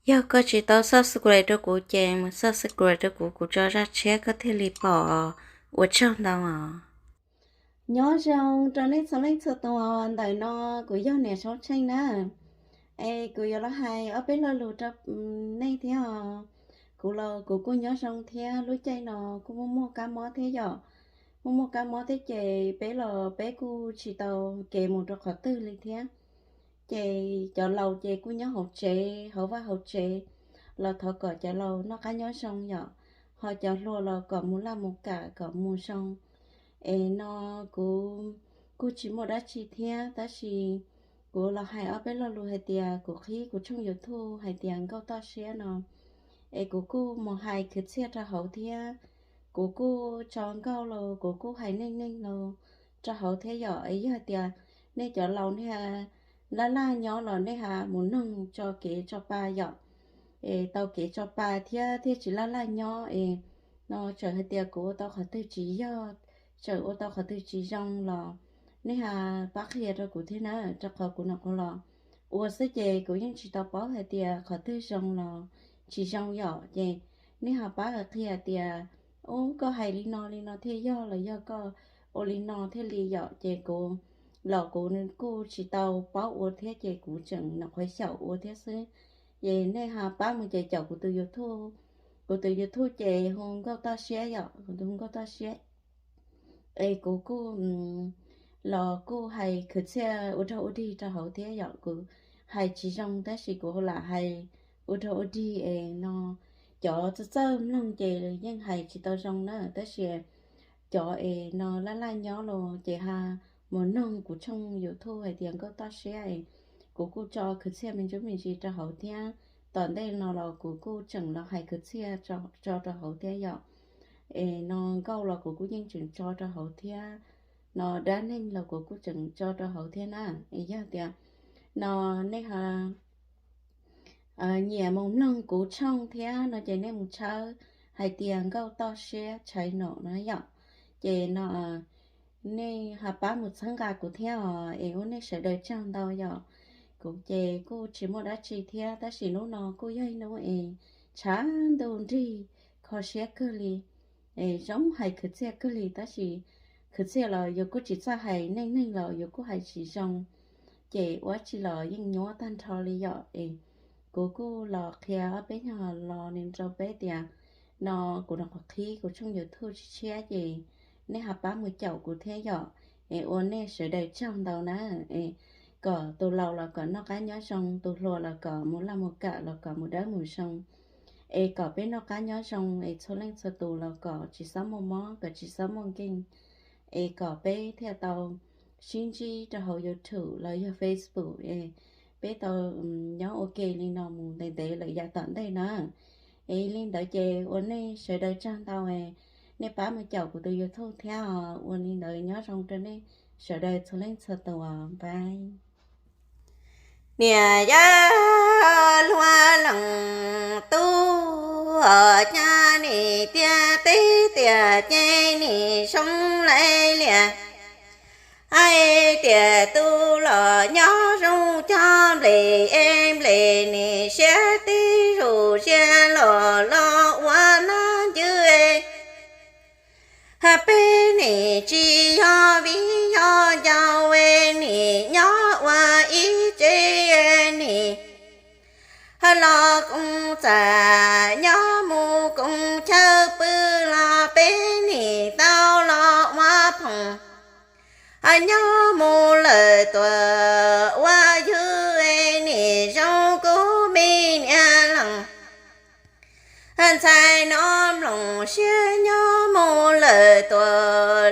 Yog koj tsis tau subscribe rau kuv ces mus subscribe rau kuv, kuv tso zaj tshiab koj thiaj li pom. Ua tsaug ntau os. Nyob zoo rau nej txhua leej txhua tus. Ntawm no kuv yog niam Soob Tsheej na. Es kuv yuav los hais ob peb lo lus rau nej thiab os. Kuv los kuv kuj nyob zoo thiab, lub caij no kuj muaj muaj kab mob thiab yom. Muaj muaj kab mob thiab ces peb los peb kuj tsis tau kev mus rau qhov twg li thiab. Ces cov laus ces kuj nyob hauv tsev, hauv vaj hauv tsev, los thov kom cov laus noj qab nyob zoo yom. Ho cov hluas los kom mus laj mus kam kom mus zoo. Es no kuv kuj tsis muaj dab tsi thiab, tab sis kuv los hais ob peb lo lus hais tias kuv qhib kuv tshooj YouTube hais tias Nkauj Toj Siab no, es kuv kuj mus hais khwv txhiaj rau hauv thiab. Kuv kuj tso nkauj los kuv kuj hais neej neeg los rau hauv thiab yom. Es yog hais tias nej cov laus nej laj laj nyob los nej ha mus noog tso kev tso pa yom. Es tau kev tso pa thiab thiaj tsis laj laj nyob. Es no txawm hais tias kuv ua tau qhov twg tsis yog, txawm ua tau qhov twg tsis zoo los nej ha pab qhia rau kuv thiab na, rau qhov kuv nyuam qhuav los ua xwb ces kuv yeej tsis tau paub hais tias qhov twg zoo los tsis zoo yom. Ces nej ho pab qhia tias, ub, koj hais li no li no thiaj yog los yog koj ua li no thiaj li yom. Ces kuv los kuv kuj tsis tau paub ua thiab ces kuv tseem nyuam qhuav xyaum ua thiab xwb. Ces nej ho pab mus ces caum kuv tus YouTube. Kuv tus YouTube ces hu Nkauj Toj Siab yom, kuv tus hu Nkauj Toj Siab. Es kuv kuj los kuj hais khwv txhiaj ua rag ua dig rau hauv thiab yom. Kuv hais tsis zoo tab sis kuv lam hais ua rag ua dig es no cov txawj txawj mloog ces yeej hais tsis tau zoo na, tab sis cov es no laj laj nyob los ces ha mus noog kuv tshooj YouTube hais tias Nkauj Toj Siab es kuv kuj tso khwv txhiaj me ntsuj me ntsis rau hauv thiab. Tom ntej no los kuv kuj tseem los hais khwv txhiaj tso rau hauv thiab yom. Es no nkauj los kuv kuj yeej tseem tso rau hauv thiab, no dab neeg los kuv kuj tseem tso rau hauv thiab na. Es yog tias no nej nyiam mus mloog kuv tshooj thiab no ces nej mus tshawb hais tias Nkauj Toj Siab channel no yom. Ces no nej ho pab mus txhawb nqa kuv thiab os, es ua nej sawv daws tsaug ntau yom. Kuv ces kuj tsis muaj dab tsi thiab tab sis hnub no kuj yog ib hnub es tshav ntuj nrig kho siab kawg li. Es zoo hais khwv txhiaj kawg li tab sis khwv txhiaj los yus kuj tsis txawj hais, neej neeg los yus kuj hais tsis zoo, ces ua tsi los yeej nyuaj tag nrho li yom. Es kuv kuj los qhia ob peb nyuag lo li rau peb tias no kuv nyuam qhuav qhib kuv tshooj YouTube tshiab tshiab ces nej ho pab mus caum kuv thiab yom. Es ua nej sawv daws tsaug ntau na. Es kom tus laus los kom noj qab nyob zoo, tus hluas los kom mus laj mus kam los kom mus dawb mus zoo. Es kom peb noj qab nyob zoo es txhua leej txhua tus los kom tsis txhob muaj mob kom tsis txhob muaj nkeeg. Es kom peb thiaj tau sib ntsib rau hauv YouTube los yog Facebook es peb tau nyob ua ke li no mus ntev ntev lawm yav tom ntej na. Es li ntawd ces ua nej sawv daws tsaug ntau, nej pab mus caum kuv tus YouTube thiab os. Ua li ntawd nyob zoo rau nej sawv daws txhua leej txhua tus, bye. Niam yawg hluas leej tub, hos cas nim tiag teb tiag ces nim zoo lawm liam. Hais tias tus los nyob zoo cog nplej es nplej nim siab tib zus siab los los ua nab ncwb. Peb nim tsis yog viv yog ncaus, nim nyob ua ib tsev, nim los koom txam nyob mus koom chaw pw los peb nim tau los ua phoom. Nyob mus lawm tuam ua ywg, nim zoo kuv me niam laus. Ntxhais no mloog siab nyob mus lawm tuam